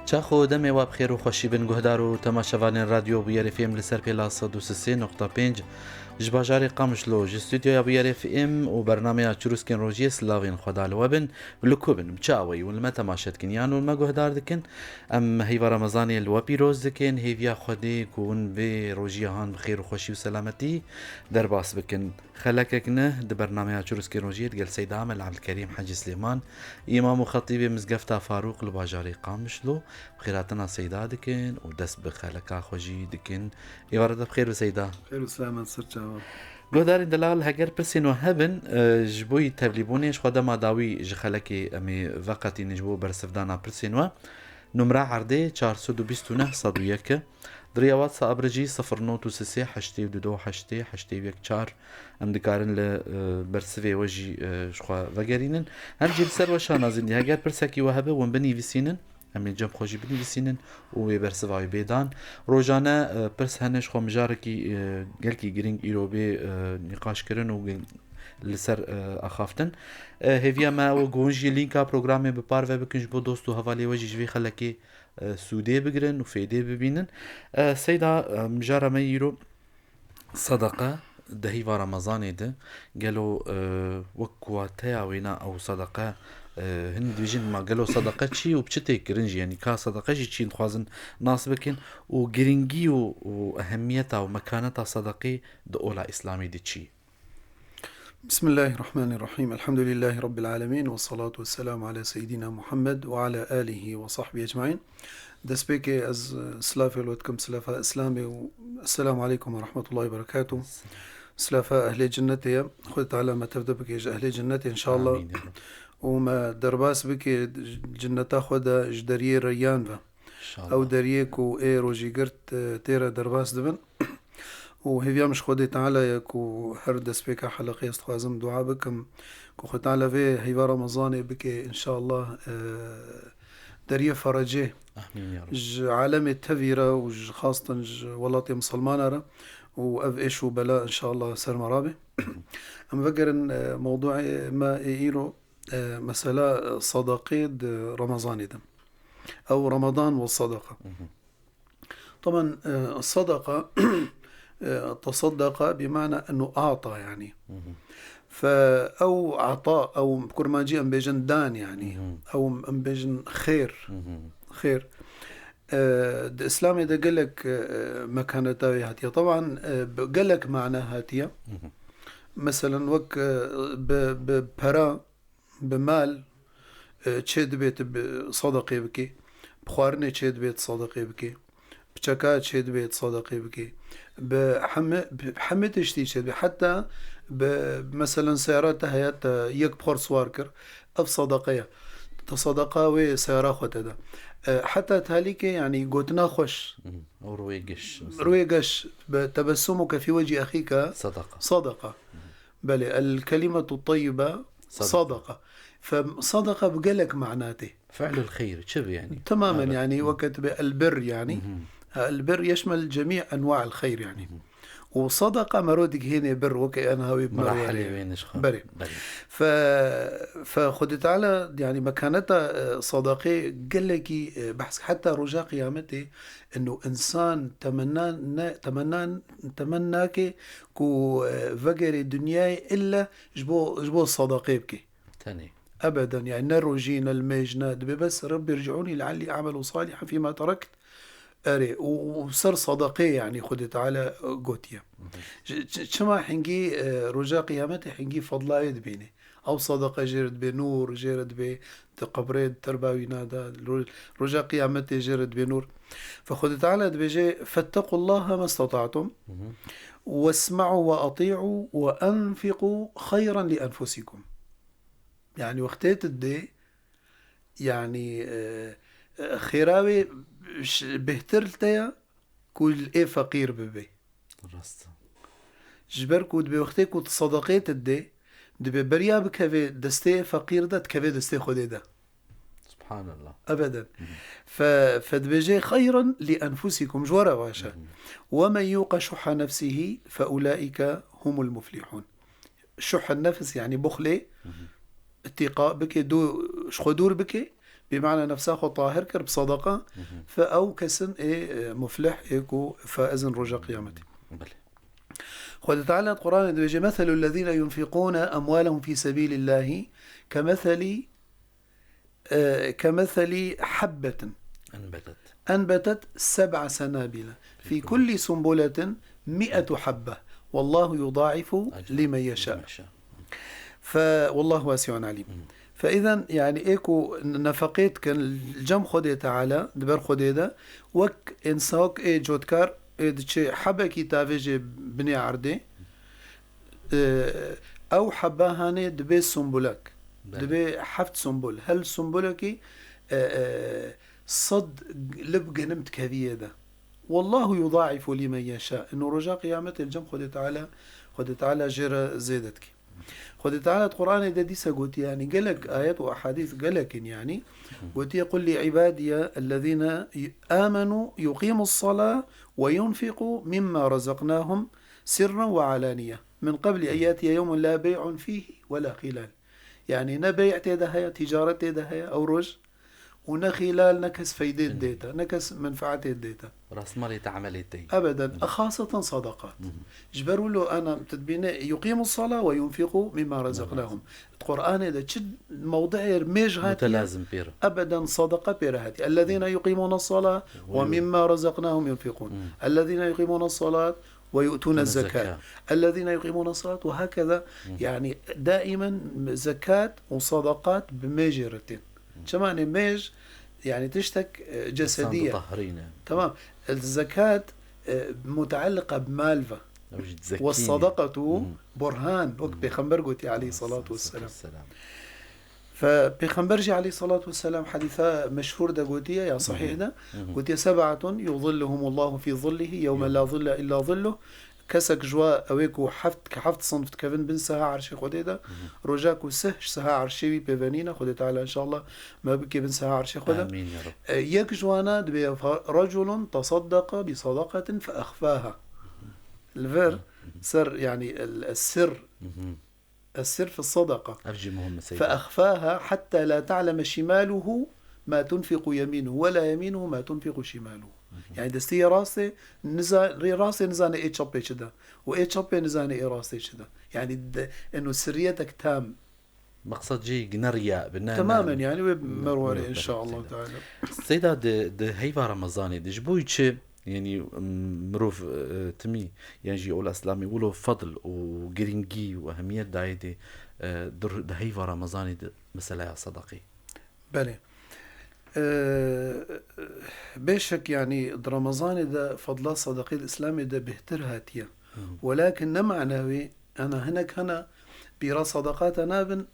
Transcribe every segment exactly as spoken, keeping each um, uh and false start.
Çax û demê we bi xêr û xweşî bin, guhdar û temaşevanên Radyo Bûyerê F M li ser pêla sed û sê nokta pênc ji bajarê Qamişlo, ji stûdyoya Bûyerê F M û bernameya Çirûskên Rojiyê silavên xwe da li we bin, li ku bin, bi çi awayî hûn li me temaşe dikin yan hûn me guhdar dikin. Em heyva Remezanê li we pîroz dikin, hêviya Xwedê ku hûn vê rojiya han bi xêr û xweşî û selametî derbas bikin. Xelekek ne di bernameya Çirûskên Rojiyê digel Seyda Emel Ebdilkerîm Hecî Silêman, Îmam û Xetîbê Mizgefta Farûq li bajarê Qamişlo, bi xêrhatina Seyda dikin û dest bi xeleka xwe jî dikin. Êvara te bi xêr be Seyda. Xêr û selamet ser çavan. Guhdarên delal, heger pirsên we hebin, e, ji bo yî tevlîbûnê ji xwe dema dawî ji xelekê em ê veqetînin ji bo bersivdana pirsên we. Numra erdê çar sed û bîst û neh sed û yek e. Di riya WhatsApp re jî sifir not û sê sê heştê û du heştê heştê û yek çar em dikarin li, e, bersivê we jî, e, ji xwe vegerînin. Hem jî li ser we şanazîn dî, heger pirsekî we hebe, hûn binivîsînin. Em ê cem xwe jî binivîsînin û wê bersiva wê bê dan. Rojane, e, pirs hene ji xwe mijarekî, e, gelkî girîng îro bê, e, nîqaş kirin û li ser, e, axaftin. E, hêviya me ew e ku hûn jî lînka programê bi parve bikin ji bo dost û hevalê we jî ji vê xelekê, e, sûdê bigirin û fêdê bibînin. E, Seyda, e, mijara me îro sedeqe di heyva Remezanê de gelo, e, wek wateya wêna ew sedeqe, e, hin dibêjin ma gelo sedeqe çi û bi çi tê kirin jî, yanî ka sedeqe jî çi dixwazin nas bikin û girîngî û, û ehemiyeta û mekaneta sedeqê di ola Îslamê de çi? بسم الله الرحمن الرحيم. الحمد لله رب العالمين والصلاة والسلام على سيدنا محمد وعلى آله وصحبه أجمعين. Destpêkê ez, e, silafê li we dikim, silafa Îslamê û Esselamu Aleykum ve Rahmetullahi ve Berekatuh. Silafa ehlê cinnetê ye. Xwedê Teala me tevde bike ji ehlê cinnetê inşallah. Amîn ya Rab. Û me derbas bike cinneta xwe de ji deriyê Reyyan ve. Ew deriyê ku ê rojîgirt, e, tê re derbas dibin. Û hêviya min ji Xwedê Teala ye ku her destpêka heleqê ez dixwazim dua bikim ku Xwedê Teala vê heyva Remezanê bike, înşallah, e, deriyê ferecê ji alemê tevî re û ji xastin ji welatê misilmana re û ev êş û bela, înşallah, ser me rabe. Em vegerin, e, mewduê me ê îro, e, mesela, e, sadaqê di Remezanê de. Ew Ramadan ve sadaqa. Taban, e, sadaqa, e, tasaddaqa bi mana ennu a'ta yani. Fe ew ata, ew bi kurmancî em bêjin dan yani. Ew em bêjin xêr. Xêr. E, di Îslamê de gelek, e, mekaneta wê hatiye. Taban, e, bi gelek mana hatiye. Meselen wek, e, bi, bi pera, bi mal, e, çê dibê tu bi sadaqê bikê, bi xwarinê çê dibê tu sadaqê bikê, bi çeka çê dibê tu sadaqê bikê, bi hemî, bi hemî tiştî çê dibê. Heta bi, meselen, seyara te heye, te yek pixar siwar kir, ev sadaqe ye. Te sadaqa wê seyara xwe te da. E, heta talîkê, yanî gotina xweş. Hı. Ew rûyê geş, mesela. Rûyê geş, bi tebessum û kefî wecî exîka sadaqa. Sadaqa. Belê, el kelimetu tayyibe sadaqa. Fe sadaqa bi gelek mana tê. Fi'lul xeyr, çi bi yani? Tamamen yani, weke tu bê el bir yani. Ha, el bir yeşmel cemî enwa'el xeyr yani. Û sadaqa mero digihênê bir, weke en hawî bi mero were. Belê. Fe, fe Xwedê Teala yani mekaneta, e, sadaqê gelekî, e, behs, heta roja qiyametê, eno insan temenna ne, temenna, temenna ke ku, e, vegerê dinyayê illa ji bo, ji bo sadaqê bike. Tenê. Ebeden, yani ne rojî, ne limêj, ne dibê bes Rebbi rci'ûnî le'ellî a'melu salihan fîma terekt. Erê, û, û ser sadaqê yani Xwedê Teala, e, gotiye. Hı hı. Ç-, ç-, çima hingî, e, roja qiyametê hingî fadlayê dibînê. Ew sadaqa jê re dibê nûr, jê re dibê di qebrê, di terba wîna de, ro-, roja qiyametê jê re dibê nûr. Fe Xwedê Teala dibêje, "Fettequllaha mestata'tum, wesma'u ve ati'u ve enfiqu xeyran li enfusikum." Yani wextê tu dê, yani, e, e, xêra wê ş-, bêhtir li te ya, ku li ê feqîr bibe. Rast e. Ji ber ku dibê wextê ku tu sadaqê tu didê, dibê beriya bikeve destê feqîr de, dikeve destê Xwedê de. Subhanallah. Ebeden. Hı hı. Fe, fe dibêje, "Xeyran li enfusikum", ji we re baş e. Hı hı. "Ve men yuqa şuha nefsihi fe ulaike humul muflihun." Şuh nefs, yani buxlê, Hı hı. itîqa bike, dû, ji xwe dûr bike, Bi mana nefsa xwe tahir kir bi sedeqa, fe ew kesin ê, e, muflih ê ku faiz in roja qiyametê. Belê. Xwedê Teala di Qur'anê dibêje, "Meselul lezîne yunfiqûne emwâlehum fî sebîlillâhi kemeselî, e, kemeselî habbetin." Enbetet. Enbetet seb'a senabile. Fî kulli sunbuletin mi'etu habbe. Wallahu yudaifu limen yeşâ. Fe, wallahu wasi'un alim. Fe izen, yani, ê ku nefeqê dikin, li cem Xwedê Teala, di ber Xwedê de, wek însan, wek ê cotkar, ê diçe hebekî tavêjê binê erdê, e, ew heba hanê dibê sumbulek. Belê. Dibê heft sumbul. Hel sumbulekî, e, e, sed lib genim dikeviyê de. Wallahu yudaifu limen yeşâ. Ino roja qiyametê li cem Xwedê Teala, Xwedê Teala jê re zêde dike. Xwedê Teala di Qur'anê de dîsa gotiye, yanî gelek ayet û ehadîs gelek in, yanî gotiye, "Qul li ibadiye ellezîne amenu yuqimus salâ ve yunfiqu mimma razaknahum sirran ve alaniye min qabli en yatiye yevmun la bey'un fîhi ve la xilal." Yanî ne bey' tê de heye, ticaret tê de heye ew roj, û ne xîlal, ne kes feydê didê te, ne kes menfaetê didê te. Rasmalê te, emelê te. Ebeden, xaseten sadaqat. Ji ber wilo ana tu dibîne, "Yuqimus sala ve yunfiqu mimma razaqnahum." Di Qur'anê de çi mewdi'ê mêj hatiye? Mutelazim pê re. Ebeden sadaqa pê re hatiye. "Ellezîne yuqîmûne sala ve mimma razaqnahum yunfiqûn." "Ellezîne yuqîmûne salat ve yu'tûne zekat." "Ellezîne yuqîmûne salat" ve hakeza. Yani daimen zekat û sadaqat bi mêjê re tên. Çima ne mêj, yani tiştek, e, cesedî ye. Tamam. El zekat, e, mutealliqa bi mal ve. Ve sadaqatu burhan. Wek Pêxember gotiye aleyhissalatu vesselam. Fe Pêxember jî aleyhissalatu vesselam hadîsa meşhûr de gotiye, ya sahîh de, gotiye, "Seb'atun yuzilluhumullahu fî zillihi yevme la zille illa zilluh." Kesek ji wa, ew ê ku heft, ke heft sinf dikevin bin seha erşê Xwedê de, roja ku sih ji seha erşê wî pêvenîne, Xwedê Teala inşallah me bike bin seha erşê Xwe de. Amîn ya Rab. E, yek ji wana dibê fa-, "Reculun tesaddaqa bi sadaqatin fe exfaha." Li vir, ser, yani, el, el sir, Es-sir fi sadaqa. Ev jî muhim e, Seyda. Fe exfaha hatta la ta'leme şimaluhu ma tunfiqu yeminuhu ve la yeminuhu ma tunfiqu şimaluhu. Yani destê yê rastê niza-, rê rastê nizane ê çepê çi de. Û ê çepê nizane ê rastê çi de. Yani de, eno sirriyetek tam. Meqsed jî ne riya be, ne, temamen, yani wê merwarê inşallah teala. Seyda, di, di heyva Remezanê de ji bo çi Yanî, m-, mirov, e, timî, yan jî ola Îslamê wilo fadl û girîngî û ehemiyet dayê dê, e, di, di heyva Remezanê de meseleya sadaqê. Belê. E, bêşek, yanî, di Remezanê de fadla sadaqê di Îslamê de bêhtir hatiye. Hı. Welakin ne mana wê, ana hinek hene bîra sadaqata nabin,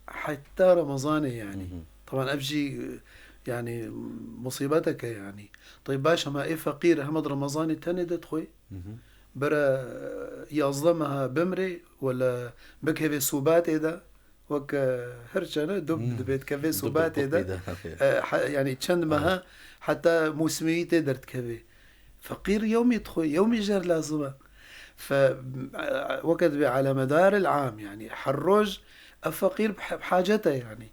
heta Remezanê, yani. Hı hı. Taban ev jî, yani, musîbetek e, yani. Tayyib, baş, hema ê feqîr hema di Remezanê tenê de dixwê. Hı hı. Bere, e, yazdeh meha bimrê, wela bikevê sûbatê de, wek, e, her çene dub, hı, dibê dikevê sûbatê de. E, ha, yani çend meha heta mûsimî tê derdikevê. Feqîr yewmî dixwe, yewmî jer lazim e. Fe, weke dibê ala medaril am, yani her roj ev feqîr bi he-, bi hacet e, yani.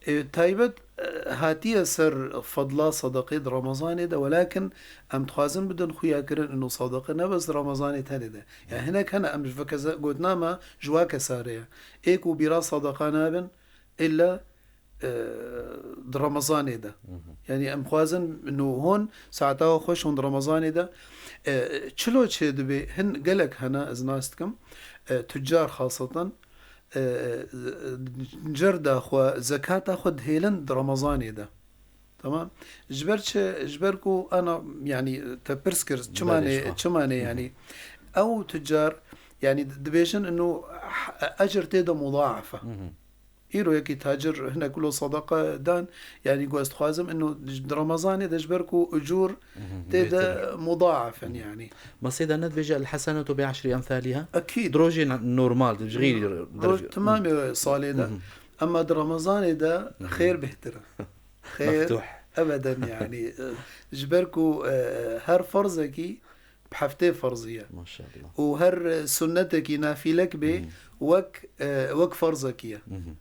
E, taybet, e, hatiye ser fadla sadaqê di Remezanê de, welakin em dixwazin bidin xuya kirin, ino sadaqe ne bes di Remezanê tenê de. Yani hinek hene em ji veke ze-, gotina me ji wa kesa re ye. Ê ku bîra sadaqa nabin, illa e, di Remezanê de. Hı hı. Yani em xwazin nû hûn saeta xweş hûn di Remezanê de. E, çilo çê dibê hin gelek hene, ez nas dikim, e, tucar xaseten, e, cerda xwe, zekata xwe dihêlin di Remezanê de. Tamam? Ji ber çi? Ji ber ku ana, yani te pirs kir, çima nê, çima nê, hı hı, yani? Ew tucar, yani dibêjin ino ecir tê de mudaafe. Hı hı. Îro yekî tacir hinek wilo sadaqa dan, yani ku ez dixwazim ino di Remezanê de ji ber ku ucûr, mhm, tê de bêhtir, mudaafen, yani. Ma Seyda ne dibêje el hasenetu bi eşri emthaliha? Ekîd. Di rojê n-, normal de, ji xeyrî roj, roj, tamamê salê de. Mhm. Ema di Remezanê de, mhm, xêr bêhtir e. Xêr, meftuh, ebeden, yani. Ji ber ku, e, her ferzekî bi heftê ferzî ye. Maşallah. Û her, e, sunnetekî nafîlek bê, hmm, wek, e, wek ferzekî ye. Mhm.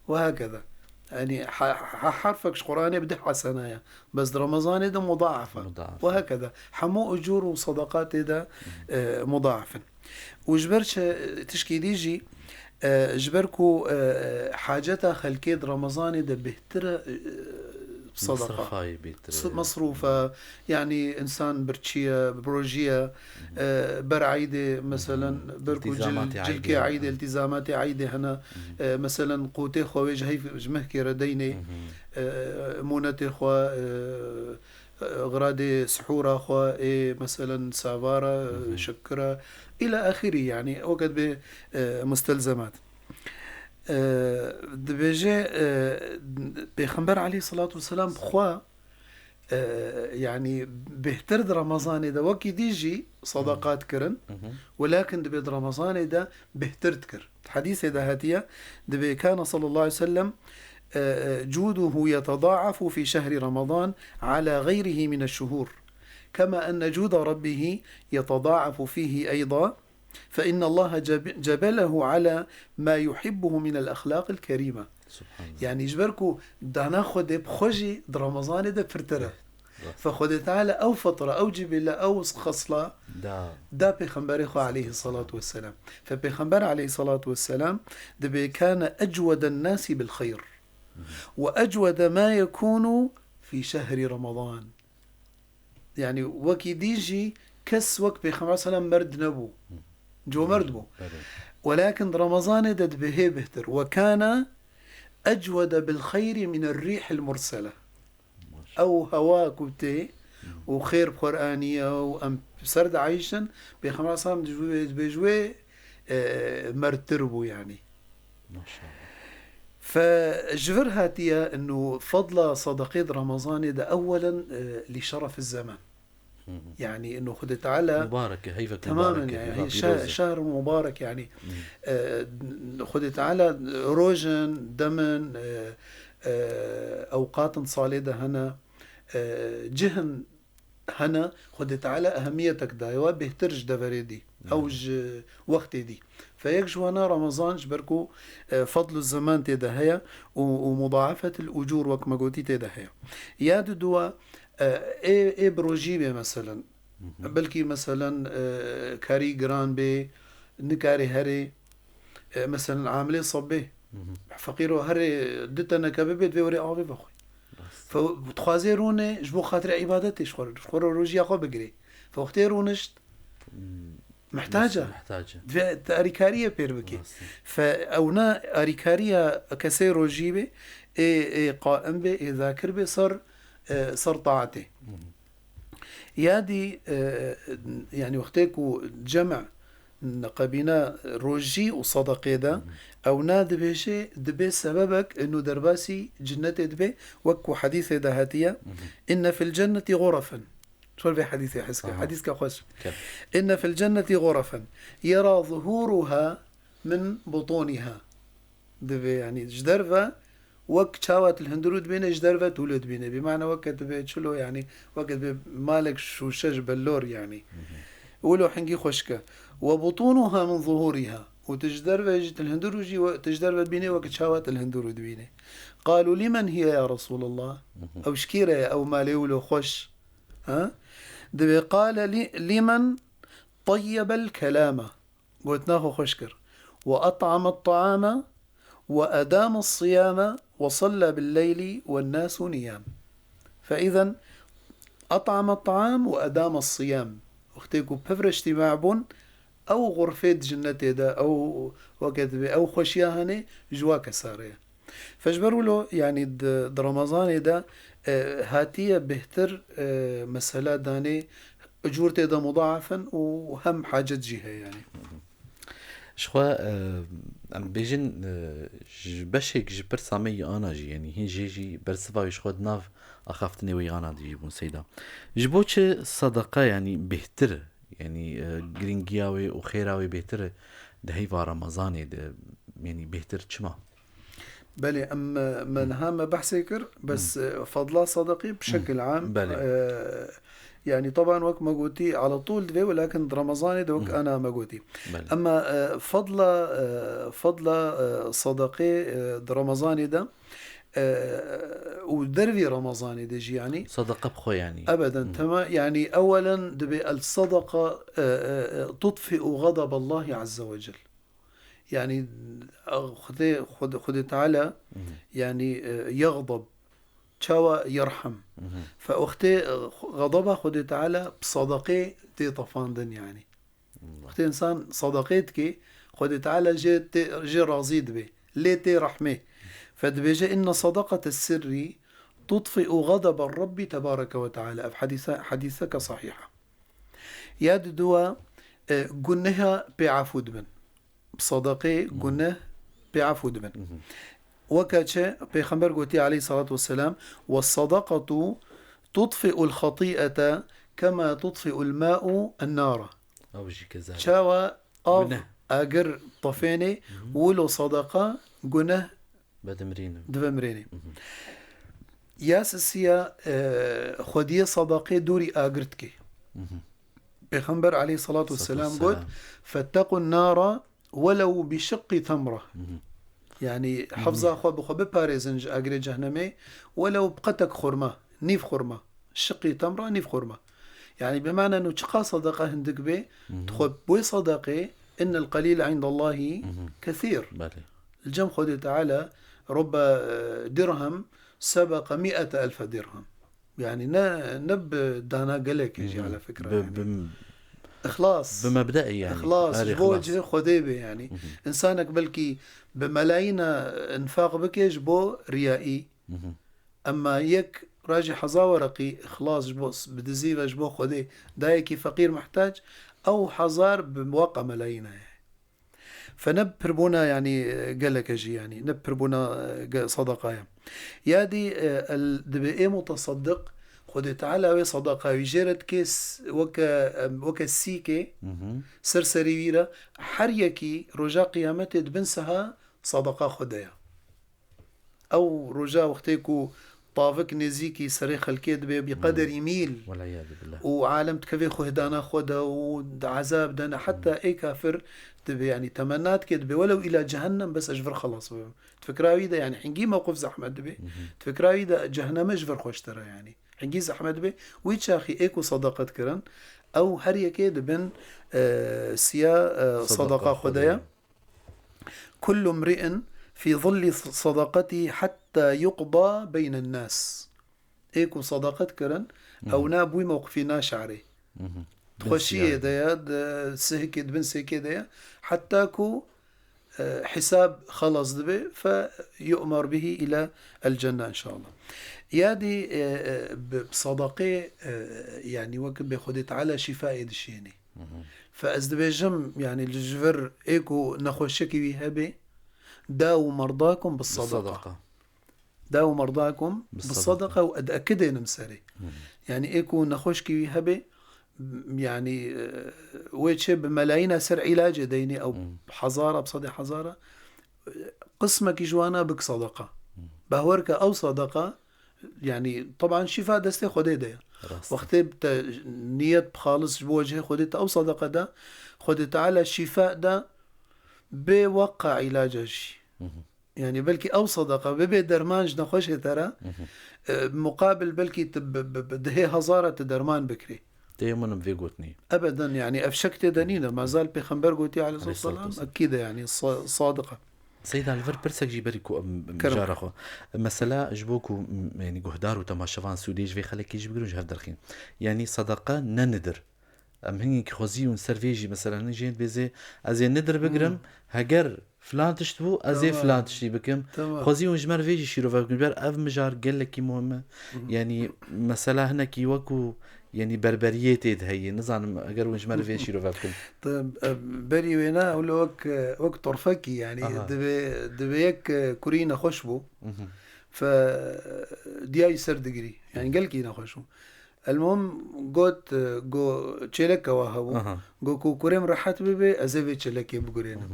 Ve hakeza. Yanî ha-, ha-, herfek ji Qur'anê bi du hesena ye. Bes di Remezanê de mudaafa. Mudaafa. Ve hekeda. Hemû ucûr û sadaqatê de, e, mudaaf in. Û ji ber çi, tişkî dî jî, e, ji ber ku, e, haceta xelkê di Remezanê de bêhtir e, e, sadaqa. Mesrifayê bêhtir e. S-, mesrûf e. Yanî însan birçî ye, bi rojî ye, e, ber eydê, meselen, ber ku cil-, İltizamatê cilkê eydê, eydê, ha. İltizamatê eydê hene, e, meselen, qûtê xwe wê ji heyf-, ji mehkê re deynê, e, mûnetê xwe, e, e, xiradê sihûra xwe, ê, meselen, savara, e, şekira, îla axirî, yanî, weke dibê, e, mustelzemat. E, dibêje, e, Pêxember aleyhissalatu vesselam bi xwe, e, yanî bêhtir di Remezanê de wekî dî jî sadaqat kirin, welakin dibê di Remezanê de bêhtir dikir. Di hedîsê de hatiye, dibê kana sallallahu aleyhi ve sellem, e, e, cuduhu yetedaafu fi şehri Ramazan ala gayrihi min şuhur. Kema enne cuda rabbihi yetedaafu fihi eyda. فإن الله جب-، جبله على ما يحبه من الأخلاق الكريمة. Subhanallah. Yanî ji ber ku dana Xwedê bi xwe jî di Remezanê de pirtir e. Fe Xwedê Teala ew fitra, ew cibîle, ew xesla da Pêxemberê xwe aleyhissalatu vesselam. Fe Pêxember aleyhissalatu vesselam dibê kâne ecweden nâsî bil xeyr. Ve ecwede ma yekûnu fî şehrî Remezan. Yanî wekî dî jî kes wek Pêxember selam merd nebû. Comerd bû. Belê. Welakin di Remezanê de dibê hê bêhtir. Ve kâne ecwede bil xeyrî min er rîhil mursele. Maşallah. Ew hewa ku tê û xêr bi xwe re aniye û em ser dieyşin, Pêxember selam dibê ji wê, e, merdtir bû yanî. Maşallah. Fe ji vir hatiye inu fadla sadaqê di Remezanê de ewwelen, e, li şeref zeman. Hı hı. Yanî inu Xwedê Teala mubarek e, heyvek temamen mubarek e, yani, heyva şe-, pîroz e. Şehr mubarek yani. Hı. E, Xwedê Teala rojin, demin, e, e, ewqatin salê de hene, e, cihin hene, Xwedê Teala ehemiyetek daye we bêhtir ji deverê dî, ew ji wextê dî. Fe yek ji wana Remezan ji ber ku, e, fadl û zeman tê de heye û, û mudaafetil ucûr wek me gotî tê de heye. Ya diduwa, e, ê, ê bi rojî bê meselen. Belkî meselen, e, karî giran bê, nikarê herê, e, meselen amilê sebê. Feqîro herê du teneke bibe, divê were avê vexwe. Rast. Fe dixwazê rûnê ji bo xatirê îbadetê ji xwe re, ji xwe re rojiya xwe bigirê. Fe wextê rûnişt, mihtac e. Mihtac e. Divê te arîkariyê pêr bikê. Rast. Fe ewna arîkariya kesê rojî bê, ê, ê qaim bê, ê zakir bê ser, e, ser taetê. Ya dî, e, yanî wextê ku cem qebîna rojî û sadaqê de, ewna dibêje, dibê sebebek inu derbasî cinnetê dibe, wek ku hedîsê de hatiye, "Inne fil cennetî xurafen." Çor vê hedîsê hez ke, aha, hedîska xweş. Ke. "Inne fil cennetî xurafen, yera zuhuruha min butuniha." Divê, yanî, ji derve wek çawa tu li hundirû dibîne, ji derve tu wilo dibîne. Bi mane weke tu bê çilo, yanî, weke tu bê malek şûşe ji bellor, yanî. Hı hı. Wilo hingî xweşik e. "Ve butunuha min zuhuriha." Û tu ji derve jî, tu li hundirû jî, we-, tu ji derve dibîne weke çawa tu li hundirû dibîne. "Qalu limen hiye ya Resulallah?" Hı hı. Ew ji kî re ye, ew malê wilo xweş? Ha? Divê, "Qale li-, limen tayyebel kelama." Gotina xwe xweş kir. "Ve et'amet ta'ame, ve edame siyame, ve salla bil leyli ve nasu niyam." Fe îzen et'ame ta'am ve edame siyam. Wextê ku pevre îctîma bûn, ew xurfê di cinnetê de, ew weke dibê, ew xweşiya hene ji wa kesa re ye. Fe ji ber wilo, yanî di, di Remezanê de, e, hatiye bêhtir, e, mesela danê, ecûr tê de mudaaf in û hem hacet jî heye, yanî. Ji xwe, e, em bêjin, e, ji beşek ji pirsa me yî ana jî, yanî hîn jê jî bersiva wî ji xwe di nav axaftinê wê yî ana de jî bûn Seyda. Ji bo çi sadaqa, yanî bêhtir, yanî, e, girîngiya wê û xêra wê bêhtir e di heyva Remezanê de, yanî bêhtir çima? Belê, em, e, me niha me behsê kir, bes, e, fadla sadaqî bi şekil am, belê, e, yanî, teban wek me gotî, ala tûl divê, welakin di Remezanê de wek ana me gotî. Belê. Ema, e, fadla, e, fadla, e, sadaqê, e, di Remezanê de, e, û dervî Remezanê de jî, yanî. Sadaqa bi xwe, yanî. Ebeden, tema, yanî, ewelen dibê el sadaqa, e, e, e, tutfi'u ghadaballahi azze ve cel. Yanî, e, Xwedê, Xwedê, Xwedê Teala, yanî, e, yaghdab, çawa yerhem. Fe wextê, e, ghadaba Xwedê Teala bi sadaqê tê tefandin, yanî. Wextê însan sadaqê dike, Xwedê Teala jê tê, jê razî dibe. Lê tê rehmê. Fe dibêje, "Inne sadaqate sirrî tutfi'u ghadaba Rabbi tebareke ve teala." Ev hedîse, hedîseke sahîh e. Ya diduwa, e, guneha pê efû dibin. Bi sadaqê guneh pê efû dibin. Weke çi Pêxember gotî aleyhissalatu vesselam, "Ve sadaqatu tutfi'ul xati'ete kema tutfi'ul ma'u en nara." Ew jî kezalîk. Çawa av Guneh. agir tefênê, wilo sadaqa guneh Be dimrînim. dibe mirênê. Ya sisiya, e, xwediyê sadaqê dûrî agir dike. Pêxember aleyhissalatu vesselam got, "Fettequn nara welew bi şiqqi temra." Yanî hefza xwe bi xwe biparêzin ji agirê cehnemê, welew bi qetek xurma, nîv xurma. Şiqqi temra, nîv xurma. Yanî bi mane nû çiqa sadaqa hindik bê, tu xwe bi wê sadaqê, "Innel qalîle indallahi kesîr." Belê. Li cem Xwedê Teala, "Rubbe, e, dirhem sebeqe mi'ete elfe dirhem." Yanî ne, ne bi dana gelekê jî, ala fikra, Bi, yanî. bi, Îxlas. bi mebde'î, yanî. Îxlas, Erê, ji bo ixlas. cihê Xwedê bê, yanî. Însanek belkî bi melayîna infaq bike ji bo riyayî. Emma yek rajî heza wereqî îxlas ji bo, bi dizî ve ji bo Xwedê dayekî feqîr muhtac, ew hezar bi weqa melayîna ye. Fe ne pirbûna, yanî, geleke jî, yanî, ne pirbûna, e, ge-, sadaqaya. Ya dî, e, el, dibê ê mutesaddiq, Xwedê Teala wê sadaqa wî jê re dike, s-, weke, em, weke sîkê, ser serî wî re, her yekî roja qiyametê di bin siha sadaqa xwe de ye. Ew roja wextê ku tavik nêzîkî serê xelkê dibe, bi qederî mîl Wela iyadu billah. û alem dikeve xwehdana xwe de û di ezab de ne, heta ê kafir dibe, yanî temenna dike, dibe welew îla cehennem, bes ez ji vir xelas bibim. Di fikra wî de, yanî hingî mewqif zehmet dibe. Di fikra wî de cehenneme ji vir xweştir e, yanî hingî zehmet dibe. Wî çaxî ê ku sadaqet kirin, ew her yekê dibin, e, siya, e, Sadaqa sadaqa xwe de ye. Xwedê. Kullu mri'in fî zilli sadaqetî hetta yuqda beynen nas. Ê ku sadaqet kirin, ew na bi wî mewqifî naşerê. Di xweşiyê de ye, di sihikê, di bin sêkê de ye. Heta ku, e, hîsab xelas dibe, fe yu'mar bihî île el cenne înşallah. Ya dî, e, e, bi, bi sadaqê, e, yanî wek bê Xwedê Teala şîfayê dişênê. Fe ez dibêjim, yanî li ji vir ê ku nexweşekî wî hebe, dawu merdakum bi sadaqa. Sadaqa. Dawu merdakum bi sadaqa û ed-, ekidênim serê. Yanî ê ku nexweşkî wî hebe, yanî, e, wê çê bi melayîna ser îlacê deynê ew hezara, bi sedê hezara, e, qismekî ji wana bik sadaqa. Behwer ke ew sadaqa, yanî, teban şîfa destê Xwedê de ye. Rast. Wextê te niyet bi xalis ji bo wecihê Xwedê te ew sadaqa da, Xwedê Teala şîfa da bê weqa îlaca jî. Yanî belkî ew sadaqa bibe derman ji nexweşê te re, e, muqabil belkî tu bi, bi, bi dihê hezara tu derman bikirî. Tê min vê gotinî. Ebeden, yanî ev şek tê de nîne. Mezal Pêxember gotî aleyhisselam, Aleyhisselatu vesselam. Ekîd e, yanî sa-, sadiq e. Seyda, li vir pirsek jî berî ku em, em Kerem. Cara xwe. Mesela ji bo ku, m, yanî guhdar û temaşevan sûdê ji vê xelekê jî bigirin, ji hev derxîn. Yanî sadaqa ne nidir. Em hingekî xwezî û ser vê jî, mesela, hin jê dibêzê, ez ê nidir bigirim, heger filan tişt bû, ez ê Tamam. filan tiştî bikim. Tamam. Xwezî û ji me re vê jî şîrove bikin. Ber ev mijar gelekî muhim e. Yanî mesela hinekî wekû, yanî berberiyê tê de heye. Nizanim eger hûn ji me re vê şîrove bikin. Te, e, berî wêna ew li wek, e, wek torfekî, yanî Aha. divê, divê yek, e, kurî nexweş bû. Fe, e, diyayî ser digirî. Yanî gelkî nexweş bû. Elmuhim got, e, go çêleke wa hebû. Aha. Go ku kurê min rehet bibe, ez ê vê çêlekê bigurênim.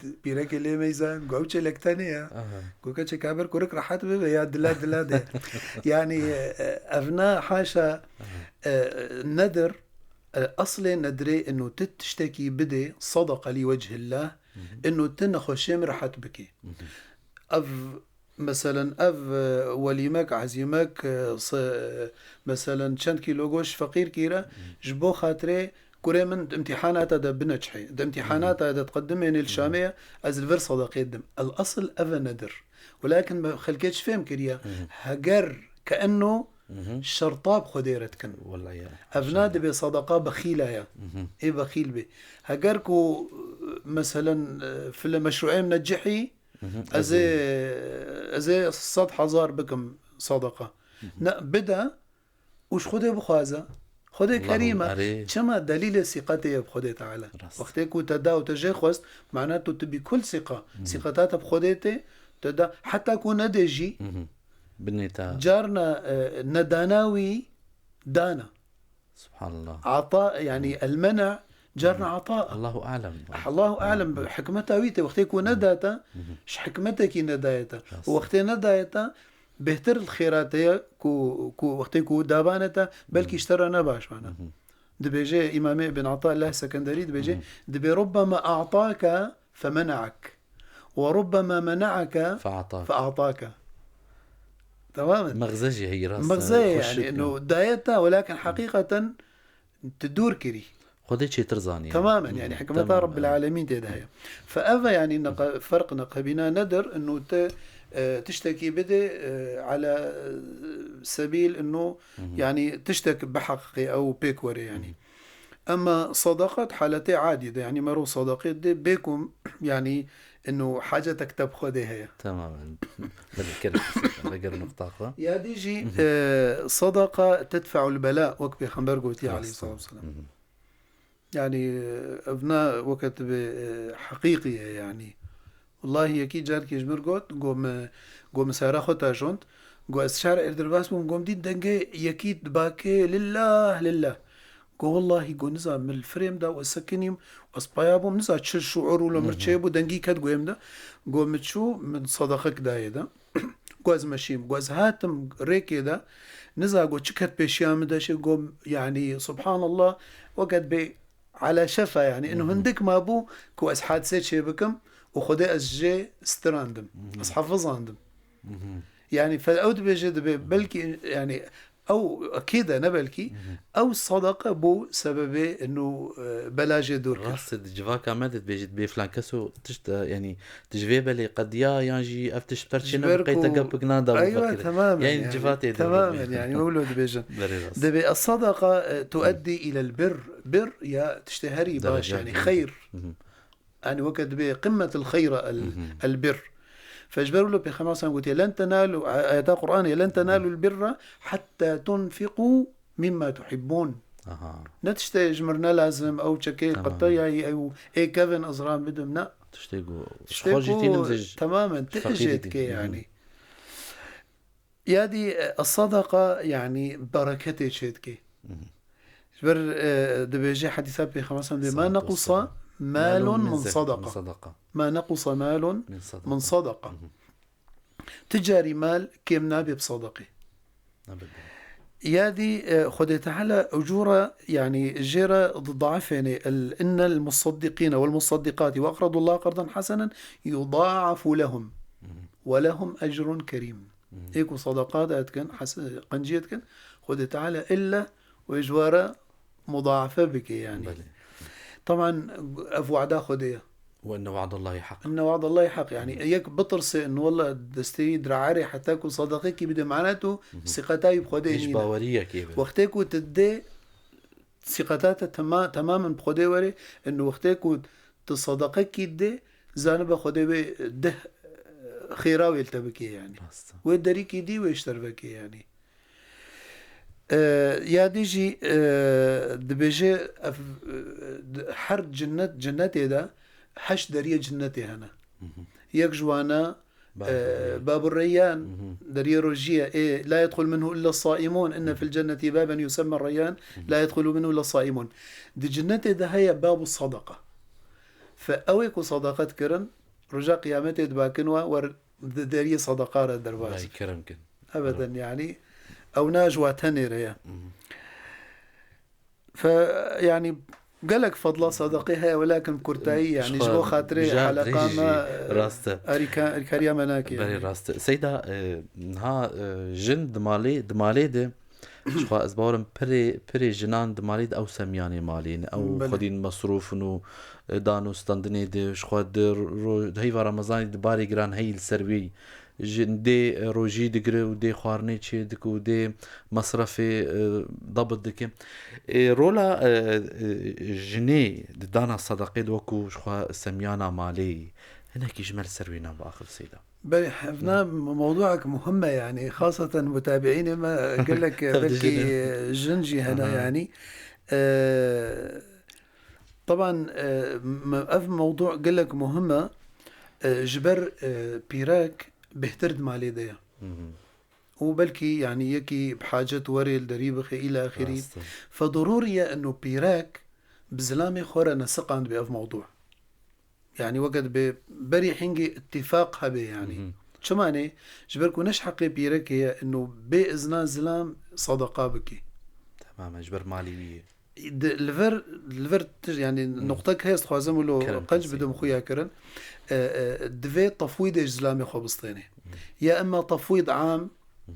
Di-, pîrekê lê meyza, go ew çêlek tenê ye. Aha. Go keçê ka ber kurik rehet bibe ya dila dila de. Yanî, e, ev na haşa, e, nedir, e, eslê nedirê inu tu tiştekî bidê, sadaqa li wechillah, inu tu nexweşê min rehet bikî. Ev Meselen, ev, e, welîmek, ezîmek, e, se-, meselen, çend kîlo goşt feqîr kîre, ji bo xatirê kurê min di imtîhanata de bineçihê. Di imtîhanata de diqedimê nê li Şamê ye, ez li vir sedeqê didim. El esil ev e nedir. Welakin me xelkê çi fêm kiriye? Heger ke enno şerta bi Xwedê re dikin. Wela ya. Evna dibê sedeqa bexîla ye. Ê bexîl bê. Heger ku, e, meselen, e, file meşrûê min necihî, Ez ê, ez ê sed hezar bikim sedeqa. Ne, bide û ji Xwedê bixwaze. Xwedê Kerîm e. Çima? Delîlê sîqetê ye bi Xwedê Teala. Wextê ku te da û te jê xwest, mana tu tu bî kul sîqa. Sîqeta te bi Xwedê tê, te da, heta ku nedê jî, Binê te. Carna, e, nedana wî dana. Subhanallah. Ata, yani el-mena, carna ata. Allahu alem. Allahu alem, hikmeta wî tê, wextê ku nedata, ji hikmetekî nedayeta. Û wextê nedayeta, bêhtir li xêra te ye ku, ku wextê ku dabaneta, belkî ji te re ne baş bana. Dibêje Îmamê Ibn Ata, Allah Sekenderî dibêje, dibê rubbema a'taka femena'ak. Ve rubbema mena'aka fe'ataka. Tamam mı? Mexze jî heyî rast e. Mexze ye yani, no dayeta, welakin heqîqeten tu dûr kirî. Xwedê çêtir zanî. Tamamen, yani hikmeta Rabbil Alemîn tê de heye. Fe ev e, yani neqe-, ferq neqebîna nedir, inu te, e, tiştekî bidê, e, ala, e, sebîl inu, yani tiştek biheqiqê ew pêk were yani. Ema sadaqat haletê adî de, yani mero sadaqê de bêkum, yani inu hacetek te bi Xwedê heye. Tamamen. Belê, kerem, veger nuqta xwe. Ya dî jî, e, sadaqa tedfe'ul bela, wek Pêxember gotiye aleyhissalatu vesselam. Yani, e, evna weke tu bê, e, heqîqî ye yani. Wallahî yekî carkî ji mir got, go me, go me sara xwe tajond, go ez şar er derbas bûm, go me dît dengê yekî dibakê, lillah, lillah. Go wallahî, go niza min li firêm da û ez sekinîm, ez paya bûm, niza çi şuur û lo mir çê bû, dengî ket goyê min de. Go me çû, min sadaqek dayê de. Go ez meşîm, go ez hatim rêkê de, niza go çi ket pêşiya min de, şê go, yani, subhanallah, weke bê ala şefa, yani, inu hindik mabû ku ez hadise çê bikim û Xwedê ez jê stirandim, ez hafizandim. Yani, fe-, ew dibêje, dibê, belkî, yani, ew, ekîd e, ne belkî, ew sadaqa bû sebebê inu, e, bela jê dûr kir. Rast e, di civaka me de dibêjî, dibê filan keso tişt, e, yani, tu ji vê belê qediya, yan jî ev tişt perçê ne, bi qeyte gepik nada. Eywa, temamen, yani, yani, civatê de temamen, yani, ew lo dibêjin. Belê rast. Dibê es-sadaqa, e, tueddî ilel bir, bir ya tiştê herî baş, yani, xeyr. Yani weke dibê qimmetil xeyra el, el bir. Fe ji ber wilo Pêxember sen gotiye, "Len tenalu", a-, ayeta Qur'anê, "Len tenalul birra hatta tunfiqu mimma tuhibbun." Aha. Ne tiştê ji mir ne lazim, ew çekê qeteyayî, ew ê kevin ez ran bidim, ne. Tiştê ku, tiştê xwe jî ku tînim zê ji temamen, ti feqîrî jê dike, yani. Ya dî, e, sadaqa, yani, bereketê çêdike. Ji ber, e, dibêje hedîsa Pêxember sen dê, "Ma nequsa malun min sadaqa." Ma nequsa malun min sadaqa. Ti carî mal kêm nabe bi sadaqê. Ya dî, e, Xwedê Teala ucûra, yani, jê re didaifêne, el, innel musaddiqîne vel musaddiqatî ve aqradullah qardan hasenen yudaafu lehum. Ve lehum ecrun kerîm. Ê ku sadaqa de dikin, hes-, qenciyê dikin, Xwedê Teala ille wê ji we re mudaafe bike, yani. Belê. Taban, ev wada Xwedê ye. Ve inne wa'dallahi hak. Inne wa'dallahi hak. Yani, yek bitirse, inne walla destê wî diraerê heta ku sadaqekî bide, mana tu siqeta wî bi Xwedê nîne. Hiç baweriyekê be. Wextê ku tu dê siqeta te tema-, temamen bi Xwedê were, inne wextê ku tu sadaqekî dê, zanibe Xwedê wê deh xêra wê li te bike, yani. Rast e. Wê derîkî dî wê ji te re veke, yani. E, ya dî jî, e, dibêje ev, e, di-, her cinnet, cinnetê de heşt deriyê cinnetê hene. Yek ji wana, e, Babu Reyyan, deriyê rojî ye. Ê, "La yedxul minhu illa saimun, inne fil cenneti baben yusemma Reyyan, la yedxulu minhu illa saimun." Di cinnetê de heye babu sadaqa. Fe ew ê ku sadaqa dikirin, roja qiyametê dibakin we, wer di deriyê sadaqa re derbas. Vay, kerem kin. Ebeden, yani, ew na ji wa tenê re ye. Fe, yani, Gelek fedla sadaqê heye, welakin kurtayî, yanî ji bo xatirê heleqa me, e, rast e. Arîka-, arîkariya me nake. Belê, rast e. Seyda, e, niha, e, jin di malê, di malê de, ji xwe ez bawerim pirê, pirê jinan di malê de ew semyanê malê ne. Ew Belê. Xwedî mesrûf in û, e, dan û standinê de, ji xwe di ro-, di heyva Remezanê di barê giran heyî li ser wê. Ji dê rojî digire û dê xwarinê çê dike û dê mesrefê, e, dabit dike. E, rola, e, e, jinê di dana sedeqê de wekû ji xwe semyana malê hinekî ji me li ser wê nan biaxil Seyda. Belê, hevna mewduek muhim e, yanî, xaseten mutabîînê me gelek Tabii belkî jin. Jin jî hene, Aha. Yanî. E, Teban, e, me-, ev mewdu gelek muhim e, e, ji ber, e, pîrek bêhtir di malê de ye. Hı hı. Û belkî, yanî, yekî bi hacet were li derî bixe îla axirî. Rast e. Fe derûrî ye eno pîrek bi zilamê xwe re nesiqand be ev mewdu. Yanî, weke dibe berî hingê îtîfaq hebe, yanî. Hı hı. Çima ne? Ji ber ku ne ji heqê pîrekê ye eno bê izna zilam sedeqa bike. Temamen, ji ber malê wî ye. Di, li vir, li vir tij-, yanî, Hmm. nuqtek heye, dixwazim wilo Kerem qenc kesî. Bidim xuya kirin. E, e, divê tefwîdê ji zilamê xwe bistênê. Hmm. Ya emma tefwîd am, Hmm.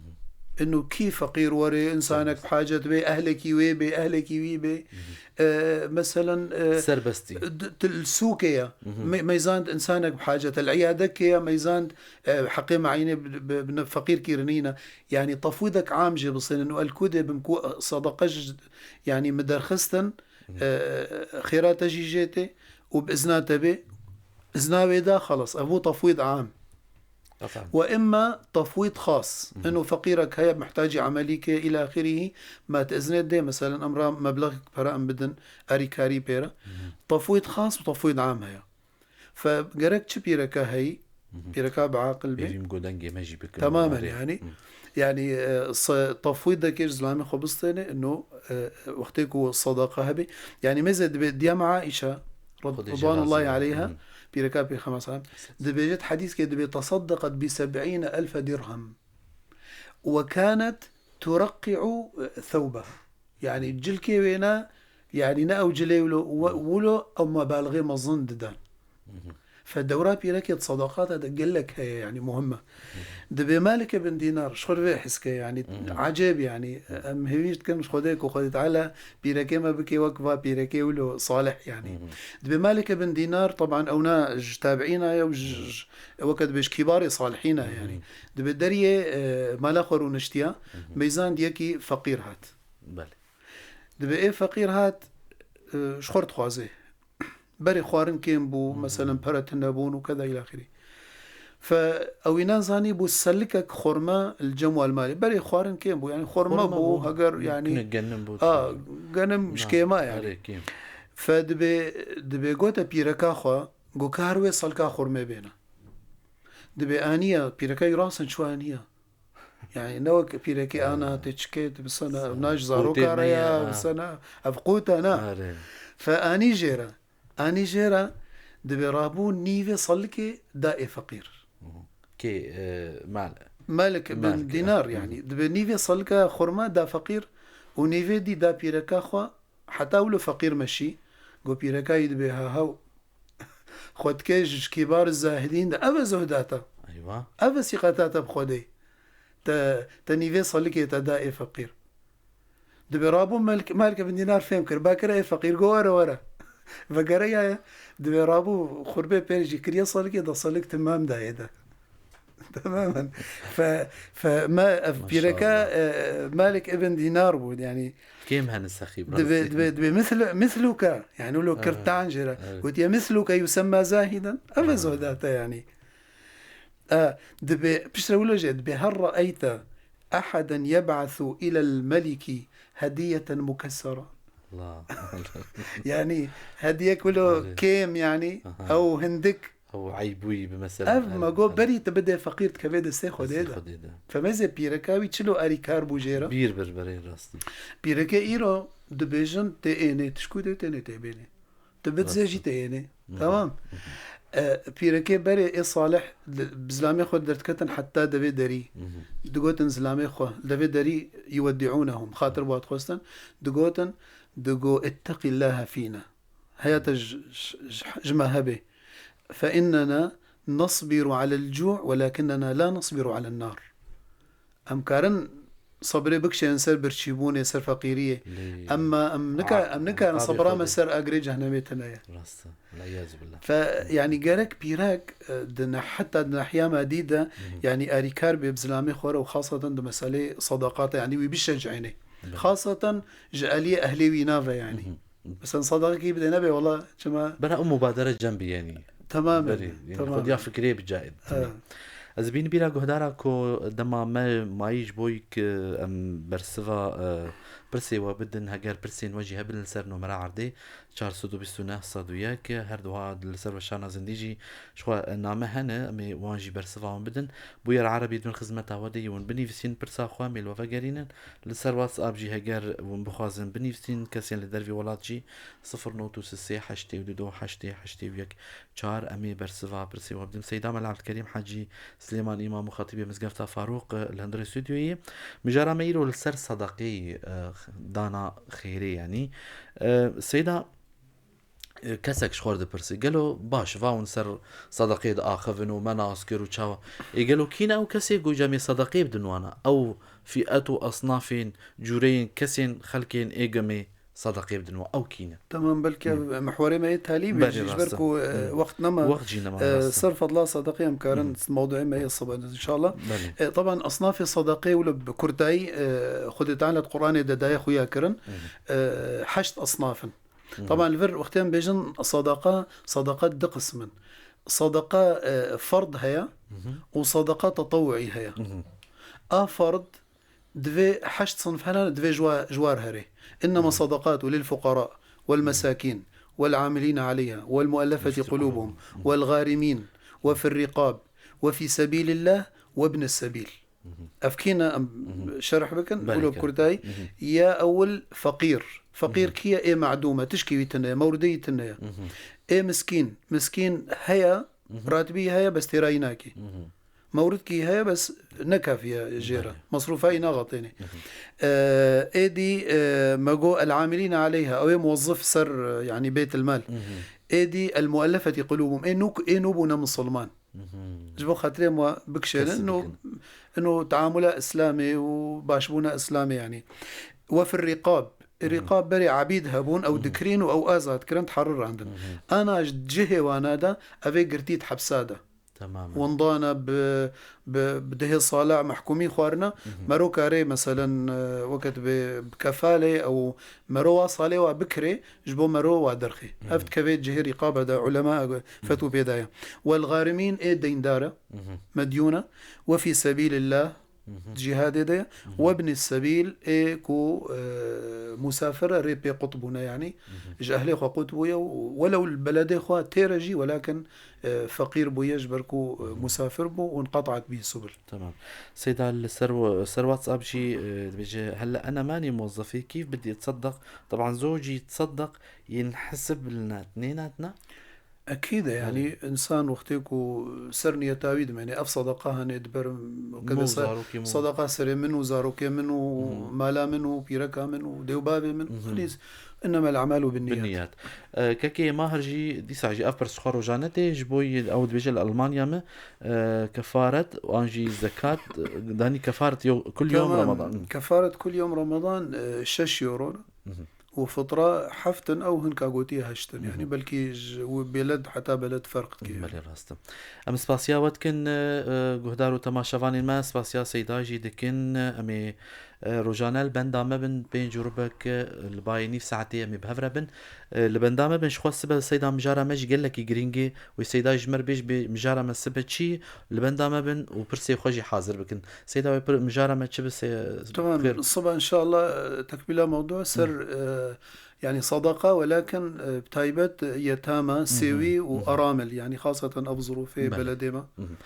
inu kî feqîr were, insanek Tabii. bi hacet bê, ehlekî wê bê, ehlekî wî bê. Hmm. E, meselen, e, Serbestî. d-, til sûkê ya. Hmm. Me-, meyzand insanek bi hacet, el îyadekê ya, meyzand, e, heqê meînê bi, bi, bi feqîr kirinîne. Yanî tefwîdek am jê bistênin û el ku dê bim ku sedeqe ji, yanî min derxistin, Mhm. e, xêra te jî jê tê û bi izna te bê, izna wê da xelas, ev bû tefwîd am. Efendim. Ve imma tefwîd xas. Mhm. Ino feqîrek heye, muhtacî emelî ke îla axirî, ma te iznê dê, meselen, em ra meblexek pere em bidin, erîkarî pê re. Mhm. Tefwîd xas û tefwîd am heye. Fe gerek çi pîreka heyî, Mhm. pîreka bi aqil bê. Pêvî min got dengê me jî bikin. Temamen Arê. yanî. Hı. Yanî, e, se-, tefwîdekê ji zilamê xwe bistêne, ino, e, wextê ku sedaqa hebe. Yanî mêze dibê diyam Aîşe, rad-, Xwedê jê razî be. ridwanullahi aleyha, Hı. pîreka Pêxember sallam, dibêjit hedîskê dibê, "Tesaddeqet bi seb'îne elfe dirhem. Ve kanet tureqqi'u, e, thewbeh." Yanî cilkê wê ne, yanî ne ew cilê wilo, we-, wilo ew mebalixê mezin dide. Mhm. Fe dewra pîrekê di sedaqata de gelek heye, yanî muhim e. Mhm. Dibê Malik ibn Dînar, ji xwe vê his ke, yanî Mhm. ecêb, yanî Mhm. em hêvî dikin ji Xwedê ku Xwedê Teala pîrekê me bike wek va pîrekê wilo salih, yanî. Mhm. Dibê Malik ibn Dînar, teban ew na ji tabiîna ye û ji, Mhm. ji, weke dibê ji kîbarê salihîna, Mhm. yanî. Dibê deriyê, e, mala xwe rûniştiya, Mhm. meyzand yekî feqîr hat. Belê. Dibê ê feqîr hat, e, ji xwe dixwaze. Berê xwarin kêm bû, Hmm. meselen pere tune bûn û keda îlaxirî. Fe ew înan zanî bû selikek xurme li cem wal malê. Berê xwarin kêm bû, yanî xurme Xurme bû, bû, heger, yanî, ne genim bû, a, çi? genim ji Na, kêma, yanî. Erê kêm. Fe dibê, dibê gote pîreka xwe, go ka her wê selka xurmê bêne. Dibê aniya, pîreka wî rast in çû aniya. Yani ne wek pîrekê Ha. ana tê çikê, tu bisana, ev na ji Qûtê zaroka me re ya, ya, ha. bisana, ev qût e na. Are. Fe anî jê re. Anî jê re, dibê rabû nîvê selikê da ê feqîr. Hı hı. Kê, e, mal-, Malik bin Malik, Dinar, hı hı. yani. Dibê nîvê selika xurma da feqîr û nîvê dî da pîreka xwe, heta wilo feqîr meşî, go pîreka yî dibê ha hew. Xwe dike ji kîbar zahidîn de. Ev e zuhda te. Eywa. Ev e sîqeta te bi Xwedê. Te, te nîvê selikê te da ê feqîr. Dibê rabû Malik, Malik bin Dînar fêm kir. Ba kir ê feqîr, go were, were. Vegere ya ye. Dibê rabû xurbê pêr jî kiriye selikê de selik timam dayê de. Temamen. Fe, fe, me ev Maşallah. pîreka, e, Malik ibn Dînar bû, yani. Kêm hene sexî, bi Dibê, rastî. dibê, dibê misl-, misluka, yani, wilo Ha, kirtan jê re. evet. Gotiye, "Misluka yusemma zahiden." Ev e Ha. zohda te, yani. E, dibê, piştre wilo jê, dibê, "Hel re'eyte ahaden yeb'asu ilel meliki hediyeten mukessera." Allah. Yani, hediyek wilo Evet. kêm, yani, Aha. ew hindik Ew eyb wî bi mesela, Ev her, me got her berî tu bidê feqîr dikeve destê Xwedê destê de. Xwedê de. Femezê pîreka wî çilo erîkar bû jê re. Bîr bir berê rastî. Pîreke îro dibêjin tê ênê, tişkû dê tênê tê bênê. Tu bidizê Rastî. jî tê ênê. Hı hı. Tamam. Hı hı. E, pîrekê berê ê salih li, bi zilamê xwe derdiketin heta devê derî. Hı hı. Digotin zilamê xwe, devê derî yuweddi'ûnehum, xatir bi xwe dixwestin. Digotin, digo, "Itteqillâhe fîne." Heyata ji, ji, ji, ji me hebe. فإننا نصبر على الجوع ولكننا لا نصبر على النار. Em karin sebrê bikişênin ser birçîbûnê, ser feqîriyê. Lê Emma em nika-, a-, em nikarin muqabil sebra me xwe ser agirê cehnemê tune ye. Rast e. Wal-iyâzu billah. Fe, yanî gerek pîrek, e, di ne-, heta di nehiya madî de, Hı hı. yanî arîkar bê bi zilamê xwe re û xaseten di meselê sadaqata, yanî wî bişecînê. Belê. Xaseten ji aliyê ehlê wî nave, yanî. Hı hı. Mesela sadaqekî bide nebe, wala çima Bera ew mubadere cem bi, yanî. Temamen, Belê, yanî temamen. xwediya fikirê bi cayê. Ha. Ez bîn bîra guhdara ku dema me mayî ji bo yî ki em bersiva, e, pirsê we bidin, heger pirsên we jî hebin li ser numera erdê, çar sed û bîst û neh sed û yek, her duha li ser weşana zindî jî ji xwe name hene, em ê wan jî bersiva wan bidin. Bûyer Erebî di bin xizmeta we de yî, hûn binivîsîn pirsa xwe, em ê li we vegerînin. Li ser WhatsApp jî heger hûn bixwazin binivîsîn, kesên li dervî welat jî sifir not û sê heştê û du heştê heştê û yek çar, em ê bersiva pirsê we bidin. Seyda Mela Ebdulkerîm Hecî Silêman, Îmam û Xetîbê Mizgefta Farûq, li hundirê stûdyoyê. Mijara me îro li ser sadaqeyê, e, dana xêrê, yanî. E, Seyda, e, kesek ji xwe re dipirse, gelo baş, va hûn ser sadaqeyê diaxivin û me nas kir û çawa? Ê, gelo kî ne ew kesê ku cemê sadaqeyê bidin wana? Ew fîet û esnafên, cûreyên kesên, xelkên ê gemê sadaqeyê bidin wan. Ew kî ne? Tamam, belkî Hı. ev mihwarê me yê talî bê Belê, jî, ji ber rast e. ku, e, Hı. wext nema. Wext jî nema, E, rast e. ser fedla sadaqê em karin Hı. mewduê me yê sibe de, inşallah. Belê. E, taban esnafê sadaqê wilo bi kurtayî, e, Xwedê Teala di Qur'anê de daye xuya kirin. Hı hı. E, heşt esnaf in. Hı hı. Taban li vir wextê em bêjin sadaqa, sadaqa di qism in. Sadaqa, e, ferd heye Hı hı. û sadaqa tetewuî heye. Hı hı. A ferd divê heşt sinf hene, divê ji wa-, ji war here. إنما الصدقات للفقراء والمساكين والعاملين عليها والمؤلفة قلوبهم والغارمين وفي الرقاب وفي سبيل الله وابن السبيل. Ev kî ne em şerh bikin? Belê Wilo ki. Kurtayî. Ya ewil feqîr. Feqîr kî ye? Ê medûm e, tişkî wî tune ye, mewridê wî tune ye. Ê miskîn. Miskîn heye, ratibî heye, bes têrayî nake. Mewrid kî heye, bes ne kafî ye jê re. Belê. Mesrûfa wî naxetêne. Ee, êdî, e, me got el-amilîne aleyha, ew ê muwezzif ser, e, yanî bêtilmal. Êdî el-muellefetî qulûbûm, ê nû, ê nû bûne misilman. Ji bo xatirê me bikişênin, Kesî ino, bikin. ino teamula Îslamê û başbûna Îslamê, yanî. We fir rîqab. Rîqab berê ebîd hebûn, ew dikirîn û ew azad kirin, diherirandin. Ana ji cihê wana de, ev ê girtî di hepsa de. Temamen. Windana bi, bi, bi dehê sala mehkûmî xwarina, mero karê, meselen, e, weke dibê bi kefalê ew mero wa salê wa bikirê, ji bo mero wa derxê. Ev dikeve cihê rîqabe de, ulema fetwî pê daye. Wel gharimîn ê deyndar e, medyûn e, we fî sebîlillah, cîhadê de ye, we binî sebîl ê ku, e, musafir e, rê pê qut bûne, yanî ji ehlê xwe qut bûye û welew li beledê xwe têr e jî, welakin, e, feqîr bûye ji ber ku, e, musafir bû û inqete'et bî subul. Tamam. Seyda, li ser, ser WhatsApp jî, e, dibêje, هل أنا ماني موظفة، كيف بدي أتصدق؟ طبعا زوجي يتصدق، ينحسب لنا اثنيناتنا؟ Ekîd e, yanî Belê. însan wextê ku ser niyeta wî dimene, ev sadaqa hene diberim, Min û se-, zarokê min. sadaqa serê min û zarokê min û Mhm. mala min û pîreka min û dê û bavê min. Mhm. Xelîs, innemel a'malu binniyat. Binniyat. E, kekê Mahir jî, dîsa jî ev pirs xwe rojane tê, ji bo yê ew dibêje li Almanya me, e, kefaret, an jî zekat, e, danî kefaret yo-, kul yom Tamam. Ramadan. Kefaret kul yom Ramadan, e, şeş euro. Mhm. û fitra heft in, ew hinka gotiye heşt in. Yanî Mhm. belkî ji û beled heta beled ferq dike. Belê, rast e. Em spasiya we dikin, e, e, guhdar û temaşevanên me, spasiya Seyda jî dikin. Em ê, e, rojane li benda me bin, pênc û rubek, e, li bayê nîv saetê em ê bi hev re bin. E, li benda me bin, ji xwe sibe Seyda mijara me jî gelekî girîng e. Wê Seyda ji me re bêj bê mijara me sibe çi? Li benda me bin û pirsê xwe jî hazir bikin. Seyda wê pir-, mijara me çi bi se-, Tamam, xêr. siba inşallah, e, tekmîla mewdû ser, Mhm. e, yanî sadaqa, welakin, e, bi taybet yetama, Mhm. sêwî û Mhm. aramil, yanî xaseten ev zirûfê Belê. beledê me. Mhm.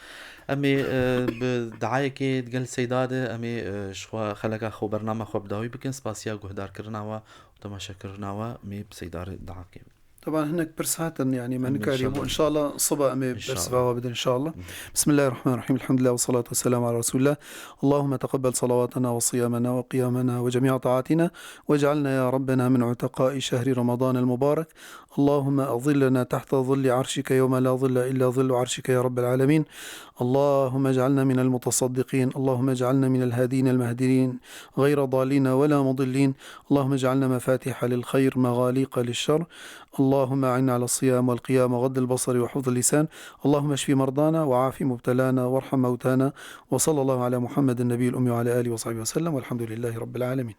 Em ê, e, bi dayekê digel Seyda de, em ê, e, ji xwe xeleka xwe bernama xwe bi dawî bikin. Spasiya guhdarkirina we û temaşekirina we, em ê bi Seyda re dayekê. Taban hinek pirs hatin, yani me Em, nikarî bû. inşallah. İnşallah sibah em ê İnşallah. bersiva we bidin inşallah. Bismillahirrahmanirrahim. Elhamdülillah ve salatu ve selamu ala Resulillah. Allahümme teqebbel salavatena ve siyamena ve qiyamena ve cemi'a taatina ve ec'alna ya Rabbena min uteqai şehri Ramadan el mubarek. Allahümme azillena tahta zilli arşike yevme la zille illa zillu arşike ya Rabbel alemin. Allahümme ec'alna minel mutasaddiqin. Allahümme ec'alna minel hadin el mehdinin. Gayra dalina ve la mudillin. Allahümme ec'alna mefatiha lil hayr, meğaliqa lil şer. اللهم أعنا على الصيام والقيام وغض البصر وحفظ اللسان. اللهم اشف مرضانا وعاف مبتلانا وارحم موتانا. وصلى الله على محمد النبي الأمي وعلى آله وصحبه وسلم، والحمد لله رب العالمين.